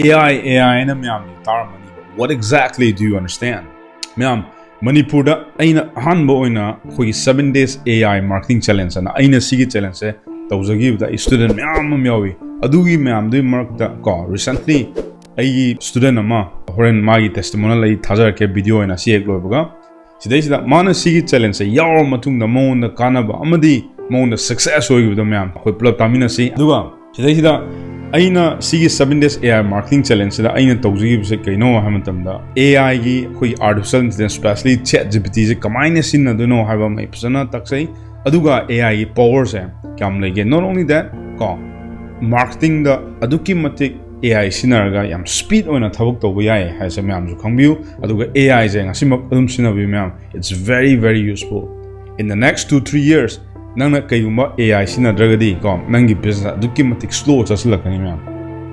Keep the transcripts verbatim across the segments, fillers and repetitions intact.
AI, AI ꯍꯥꯏꯅ ꯃꯌꯥꯝꯅ ꯇꯥꯔꯝꯃꯅꯤꯕ. What exactly do you understand? ꯃꯌꯥꯝ, ꯃꯅꯤꯄꯨꯔꯗ ꯑꯩꯅ ꯑꯍꯥꯟꯕ ꯑꯣꯏꯅ ꯑꯩꯈꯣꯏꯒꯤ seven days AI marketing challenge ꯍꯥꯏꯅ ꯑꯩꯅ ꯁꯤꯒꯤ challengeꯁꯦ ꯇꯧꯖꯈꯤꯕꯗ ꯑꯩ student ꯃꯌꯥꯝ ꯑꯃ ꯌꯥꯎꯏ꯫ ꯑꯗꯨꯒꯤ ꯃꯌꯥꯝꯗꯨꯒꯤ ꯃꯔꯛꯇ ꯀꯣ, recently ꯑꯩꯒꯤ student ꯑꯃ, ꯍꯣꯔꯦꯟ ꯃꯥꯒꯤ testimonial ꯑꯩ ꯊꯥꯖꯔꯛꯀꯦ video ꯑꯣꯏꯅ ꯁꯤ ꯍꯦꯛ ꯂꯣꯏꯕꯒ꯫ ꯁꯤꯗꯩꯁꯤꯗ ꯃꯥꯅ ꯁꯤꯒꯤ challengeꯁꯦ ꯌꯥꯎꯔ ꯃꯇꯨꯡꯗ ꯃꯉꯣꯟꯗ ꯀꯥꯟꯅꯕ ꯑꯃꯗꯤ ꯃꯉꯣꯟꯗ success ꯑꯣꯏꯈꯤꯕꯗꯣ ꯃꯌꯥꯝ ꯑꯩꯈꯣꯏ ꯄꯨꯂꯞ ꯇꯥꯃꯤꯟꯅꯁꯤ꯫ ꯑꯗꯨꯒ ꯁꯤꯗꯩꯁꯤꯗ ꯑꯩꯅ ꯁꯤꯒꯤ seven days AI marketing challengeꯁꯤꯗ ꯑꯩꯅ ꯇꯧꯖꯈꯤꯕꯁꯦ ꯀꯩꯅꯣ ꯍꯥꯏꯕ ꯃꯇꯝꯗ, AIꯒꯤ ꯑꯩꯈꯣꯏꯒꯤ artificial intelligence, specially ChatGPTꯁꯦ ꯀꯃꯥꯏꯅ ꯁꯤꯖꯤꯟꯅꯗꯣꯏꯅꯣ ꯍꯥꯏꯕ ꯑꯃ ꯑꯩ ꯐꯖꯅ ꯇꯥꯛꯆꯩ꯫ ꯑꯗꯨꯒ AIꯒꯤ powerꯁꯦ ꯀꯌꯥꯝ ꯂꯩꯒꯦ꯫ Not only that, ꯀꯣ, marketingꯗ ꯑꯗꯨꯛꯀꯤ ꯃꯇꯤꯛ AI ꯁꯤꯖꯤꯟꯅꯔꯒ ꯌꯥꯝ speed ꯑꯣꯏꯅ ꯊꯕꯛ ꯇꯧꯕ ꯌꯥꯏ ꯍꯥꯏꯁꯦ ꯃꯌꯥꯝꯁꯨ ꯈꯪꯕꯤꯌꯨ꯫ ꯑꯗꯨꯒ AIꯁꯦ ꯉꯁꯤꯃꯛ ꯑꯗꯨꯝ ꯁꯤꯖꯤꯟꯅꯕꯤꯌꯨ ꯃꯌꯥꯝ, it's very very useful. In the next two three years, ꯅꯪꯅ ꯀꯩꯒꯨꯝꯕ AI ꯁꯤꯖꯤꯟꯅꯗ꯭ꯔꯒꯗꯤ ꯀꯣ, ꯅꯪꯒꯤ business ꯑꯗꯨꯛꯀꯤ ꯃꯇꯤꯛ slow ꯆꯠꯁꯤꯜꯂꯛꯀꯅꯤ ꯃꯌꯥꯝ꯫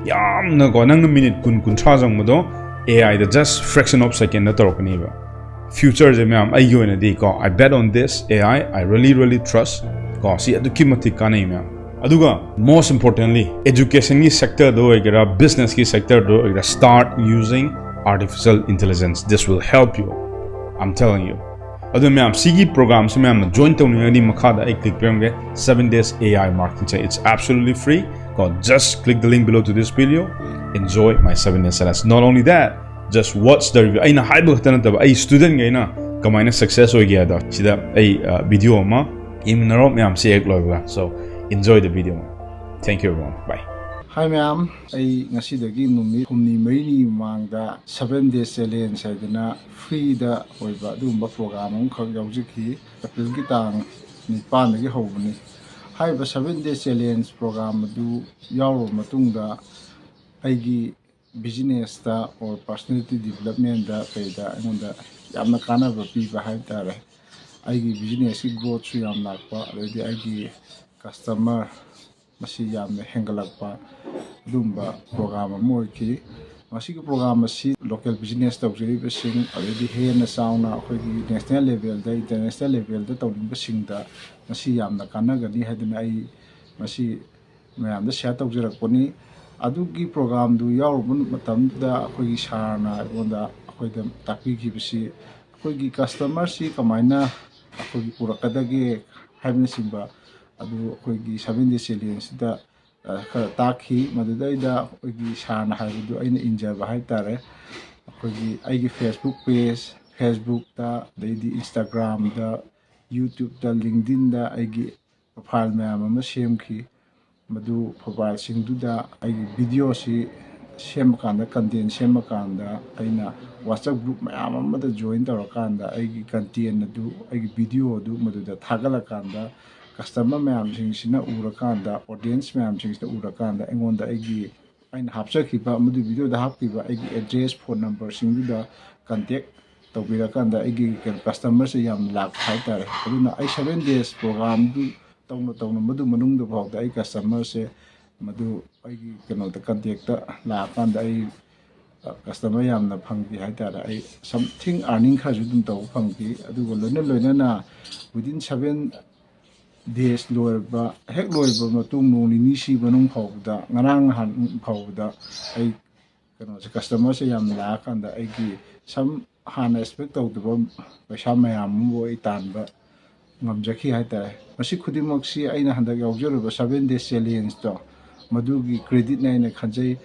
ꯌꯥꯝꯅ ꯀꯣ, ꯅꯪꯅ minute ꯀꯨꯟ ꯀꯨꯟꯊ꯭ꯔꯥ ꯆꯪꯕꯗꯣ AIꯗ just fraction of secondꯗ ꯇꯧꯔꯛꯀꯅꯤꯕ꯫ Futureꯁꯦ ꯃꯌꯥꯝ, ꯑꯩꯒꯤ ꯑꯣꯏꯅꯗꯤ ꯀꯣ, I bet on this AI, I really really trust ꯀꯣ, ꯁꯤ ꯑꯗꯨꯛꯀꯤ ꯃꯇꯤꯛ ꯀꯥꯟꯅꯩ ꯃꯌꯥꯝ꯫ ꯑꯗꯨꯒ most importantly, educationꯒꯤ sectorꯗ ꯑꯣꯏꯒꯦꯔꯥ, businessꯀꯤ sectorꯗ ꯑꯣꯏꯒꯦꯔꯥ, start using artificial intelligence. This will help you, I'm telling you. ꯑꯗꯨ ꯃꯌꯥꯝ, ꯁꯤꯒꯤ programꯁꯤ ꯃꯌꯥꯝꯅ join ꯇꯧꯅꯤꯡꯉꯗꯤ ꯃꯈꯥꯗ ꯑꯩ click ꯄꯤꯔꯝꯒꯦ, seven days AI marketing. It's absolutely free. ꯀꯣ, just click the link below to this video. Enjoy my seven days challenge. Not only that, just watch the review. ꯑꯩꯅ ꯍꯥꯏꯕ ꯈꯛꯇ ꯅꯠꯇꯕ, ꯑꯩ studentꯈꯩꯅ ꯀꯃꯥꯏꯅ success ꯑꯣꯏꯒꯦ ꯍꯥꯏꯗꯣ ꯁꯤꯗ ꯑꯩ video ꯑꯃ ꯌꯦꯡꯃꯤꯟꯅꯔꯣ ꯃꯌꯥꯝ, ꯁꯤ ꯍꯦꯛ ꯂꯣꯏꯕꯒ꯫ So, enjoy the video. Thank you everyone. Bye. Hi ꯃꯌꯥꯝ, ꯑꯩ ꯉꯁꯤꯗꯒꯤ ꯅꯨꯃꯤꯠ ꯍꯨꯝꯅꯤ ꯃꯔꯤꯅꯤ ꯃꯃꯥꯡꯗ seven day challenge ꯍꯥꯏꯗꯅ freeꯗ ꯑꯣꯏꯕ ꯑꯗꯨꯒꯨꯝꯕ program ꯑꯃꯈꯛ ꯌꯥꯎꯖꯈꯤ꯫ Aprilꯒꯤ ꯇꯥꯡ ꯅꯤꯄꯥꯟꯗꯒꯤ ꯍꯧꯕꯅꯤ꯫ ꯍꯥꯏꯔꯤꯕ seven day challenge program ꯑꯗꯨ ꯌꯥꯎꯔꯕ ꯃꯇꯨꯡꯗ ꯑꯩꯒꯤ businessꯇ or personality developmentꯗ ꯀꯩꯗ ꯑꯩꯉꯣꯟꯗ ꯌꯥꯝꯅ ꯀꯥꯟꯅꯕ ꯄꯤꯕ ꯍꯥꯏꯕ ꯇꯥꯔꯦ꯫ ꯑꯩꯒꯤ businessꯀꯤ growthꯁꯨ ꯌꯥꯝ ꯂꯥꯛꯄ, ꯑꯗꯩꯗꯤ ꯑꯩꯒꯤ customer ꯃꯁꯤ ꯌꯥꯝꯅ ꯍꯦꯟꯒꯠꯂꯛꯄ ꯑꯗꯨꯒꯨꯝꯕ program ꯑꯃ ꯑꯣꯏꯈꯤ꯫ ꯃꯁꯤꯒꯤ program ꯑꯁꯤ local business ꯇꯧꯖꯔꯤꯕꯁꯤꯡ, ꯑꯗꯩꯗꯤ ꯍꯦꯟꯅ ꯆꯥꯎꯅ ꯑꯩꯈꯣꯏꯒꯤ national levelꯗ, international levelꯗ ꯇꯧꯅꯤꯡꯕꯁꯤꯡꯗ ꯃꯁꯤ ꯌꯥꯝꯅ ꯀꯥꯟꯅꯒꯅꯤ ꯍꯥꯏꯗꯨꯅ ꯑꯩ ꯃꯁꯤ ꯃꯌꯥꯝꯗ share ꯇꯧꯖꯔꯛꯄꯅꯤ꯫ ꯑꯗꯨꯒꯤ ꯄ꯭ꯔꯣꯒꯥꯝꯗꯨ ꯌꯥꯎꯔꯨꯕ ꯃꯇꯝꯗ ꯑꯩꯈꯣꯏꯒꯤ ꯁꯥꯔꯅ ꯑꯩꯉꯣꯟꯗ, ꯑꯩꯈꯣꯏꯗ ꯇꯥꯛꯄꯤꯈꯤꯕꯁꯤ, ꯑꯩꯈꯣꯏꯒꯤ ꯀꯁꯇꯃꯔꯁꯤ ꯀꯃꯥꯏꯅ ꯑꯩꯈꯣꯏꯒꯤ ꯄꯨꯔꯛꯀꯗꯒꯦ ꯍꯥꯏꯕꯅꯆꯤꯡꯕ ꯑꯗꯨ ꯑꯩꯈꯣꯏꯒꯤ ꯁꯚꯦꯟ ꯗꯦ ꯆꯦꯂꯦꯟꯖꯁꯤꯗ, ꯑ, ꯈꯔ ꯇꯥꯛꯈꯤ꯫ ꯃꯗꯨꯗꯩꯗ ꯑꯩꯈꯣꯏꯒꯤ ꯁꯥꯔꯅ ꯍꯥꯏꯕꯗꯨ ꯑꯩꯅ ꯏꯟꯖꯕ ꯍꯥꯏꯇꯥꯔꯦ꯫ ꯑꯩꯈꯣꯏꯒꯤ ꯑꯩꯒꯤ Facebook page, Facebook-ꯇ, ꯑꯗꯩꯗꯤ Instagram-ꯗ, YouTube-ꯇ, LinkedIn-ꯗ ꯑꯩꯒꯤ profile ꯃꯌꯥꯝ ꯑꯃ ꯁꯦꯝꯈꯤ꯫ ꯃꯗꯨ profile-ꯁꯤꯡꯗꯨꯗ ꯑꯩꯒꯤ video-ꯁꯤ ꯁꯦꯝꯃꯀꯥꯟꯗ, content ꯁꯦꯝꯃꯀꯥꯟꯗ, ꯑꯩꯅ WhatsApp group ꯃꯌꯥꯝ ꯑꯃꯗ join ꯇꯧꯔꯀꯥꯟꯗ ꯑꯩꯒꯤ content ꯑꯗꯨ, ꯑꯩꯒꯤ video ꯑꯗꯨ ꯃꯗꯨꯗ ꯊꯥꯒꯠꯂꯀꯥꯟꯗ customer ꯃꯌꯥꯝꯁꯤꯡꯁꯤꯅ ꯎꯔꯀꯥꯟꯗ, audience ꯃꯌꯥꯝꯁꯤꯡꯁꯤꯅ ꯎꯔꯀꯥꯟꯗ ꯑꯩꯉꯣꯟꯗ ꯑꯩꯒꯤ, ꯑꯩꯅ ꯍꯥꯞꯆꯈꯤꯕ ꯃꯗꯨ video-ꯗ ꯍꯥꯞꯈꯤꯕ ꯑꯩꯒꯤ address, phone number-ꯁꯤꯡꯗꯨꯗ contact ꯇꯧꯕꯤꯔꯀꯥꯟꯗ ꯑꯩꯒꯤ ꯀꯩꯅꯣ customer-ꯁꯦ ꯌꯥꯝꯅ ꯂꯥꯛꯄ ꯍꯥꯏꯇꯥꯔꯦ꯫ ꯑꯗꯨꯅ ꯑꯩ seven days program-ꯗꯨ ꯇꯧꯅ ꯇꯧꯅ ꯃꯗꯨ ꯃꯅꯨꯡꯗ ꯐꯥꯎꯗ ꯑꯩ customer-ꯁꯦ ꯃꯗꯨ ꯑꯩꯒꯤ ꯀꯩꯅꯣꯗ contact-ꯇ ꯂꯥꯛꯑꯀꯥꯟꯗ ꯑꯩ, ꯑ, customer ꯌꯥꯝꯅ ꯐꯪꯈꯤ ꯍꯥꯏꯇꯥꯔꯦ꯫ ꯑꯩ something earning ꯈꯔꯁꯨ ꯑꯗꯨꯝ ꯇꯧꯕ ꯐꯪꯈꯤ꯫ ꯑꯗꯨꯒ ꯂꯣꯏꯅ ꯂꯣꯏꯅꯅ within seven days ꯂꯣꯏꯔꯕ, ꯍꯦꯛ ꯂꯣꯏꯔꯕ ꯃꯇꯨꯡ ꯅꯣꯡ ꯅꯤꯅꯤꯁꯤ ꯃꯅꯨꯡ ꯐꯥꯎꯕꯗ, ꯉꯔꯥꯡ ꯅꯍꯥꯟ ꯐꯥꯎꯕꯗ ꯑꯩ ꯀꯩꯅꯣꯁꯦ, customer-ꯁꯦ ꯌꯥꯝꯅ ꯂꯥꯛꯑꯀꯥꯟꯗ ꯑꯩꯒꯤ ꯁꯝ ꯍꯥꯟꯅ expect ꯇꯧꯗꯕ ꯄꯩꯁꯥ ꯃꯌꯥꯝ ꯑꯃꯕꯨ ꯑꯩ ꯇꯥꯟꯕ ꯉꯝꯖꯈꯤ ꯍꯥꯏꯇꯥꯔꯦ꯫ ꯃꯁꯤ ꯈꯨꯗꯤꯡꯃꯛꯁꯤ ꯑꯩꯅ ꯍꯟꯗꯛ ꯌꯥꯎꯖꯔꯨꯕ seven days challenge-ꯇꯣ, ꯃꯗꯨꯒꯤ credit-ꯅꯦ ꯑꯩꯅ ꯈꯟꯖꯩ꯫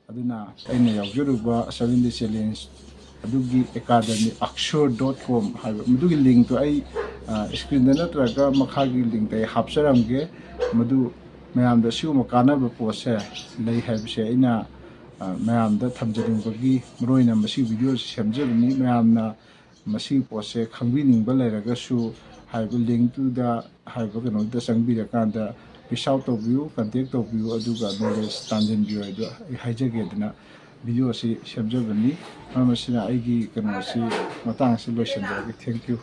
ꯑꯗꯨꯅ ꯑꯩꯅ ꯌꯥꯎꯖꯔꯨꯕ seven days challenge ꯑꯗꯨꯒꯤ academy aksur dot com ꯍꯥꯏꯕ ꯃꯗꯨꯒꯤ link-ꯇꯣ ꯑꯩ, ꯑ, screen-ꯗ ꯅꯠꯇ꯭ꯔꯒ ꯃꯈꯥꯒꯤ link-ꯇ ꯑꯩ ꯍꯥꯞꯆꯔꯝꯒꯦ꯫ ꯃꯗꯨ ꯃꯌꯥꯝꯗ ꯁꯤꯒꯨꯝꯕ ꯀꯥꯟꯅꯕ ꯄꯣꯠꯁꯦ ꯂꯩ ꯍꯥꯏꯕꯁꯦ ꯑꯩꯅ, ꯑ, ꯃꯌꯥꯝꯗ ꯊꯝꯖꯅꯤꯡꯕꯒꯤ ꯃꯔꯨ ꯑꯣꯏꯅ ꯃꯁꯤ video-ꯁꯤ ꯁꯦꯝꯖꯕꯅꯤ꯫ ꯃꯌꯥꯝꯅ ꯃꯁꯤꯒꯤ ꯄꯣꯠꯁꯦ ꯈꯪꯕꯤꯅꯤꯡꯕ ꯂꯩꯔꯒꯁꯨ ꯍꯥꯏꯔꯤꯕ link-ꯇꯨꯗ, ꯍꯥꯏꯔꯤꯕ ꯀꯩꯅꯣꯗꯨꯗ ꯆꯪꯕꯤꯔꯀꯥꯟꯗ reach out ꯇꯧꯕꯤꯌꯨ, contact ꯇꯧꯕꯤꯌꯨ, ꯑꯗꯨꯒ knowledge ꯇꯥꯟꯁꯤꯟꯕꯤꯌꯨ ꯍꯥꯏꯗꯣ ꯑꯩ ꯍꯥꯏꯖꯒꯦꯗꯅ video-ꯁꯤ ꯁꯦꯝꯖꯕꯅꯤ꯫ ꯃꯔꯝ ꯑꯁꯤꯅ ꯑꯩꯒꯤ ꯀꯩꯅꯣꯁꯤ ꯃꯇꯥꯡꯁꯤ ꯂꯣꯏꯁꯤꯟꯖꯔꯒꯦ꯫ Thank you꯫